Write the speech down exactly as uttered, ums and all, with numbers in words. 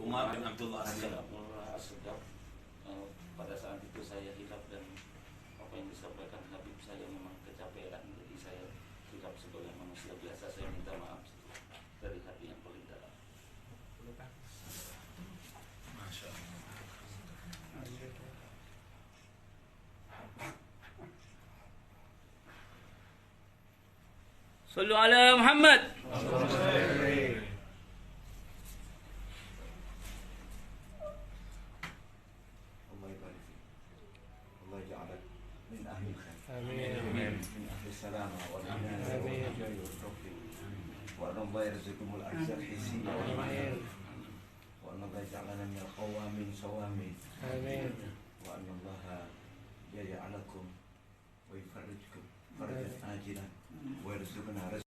Umar bin Abdullah As-Segaf. Umar As-Segaf. Eh, pada saat itu saya hilaf dan apa yang disampaikan Habib, saya memang kecapean. Jadi saya hilaf sebagai manusia biasa, saya minta maaf dari hati yang paling dalam. Masya Allah. صلوا على محمد. الله يبارك فيك. الله يجعلك من أهل الخير. آمين. من أهل السلامة والعناية، آمين، والرجاء والتوفيق. وأن الله يرزقكم الأرزاق الحسية والمعنوية. آمين. وأن الله يجعلنا من القوامين الصوامين. آمين. وأن الله يجعلكم ويفرجكم فرجا، آمين، عاجلا، ويرزقنا رزقا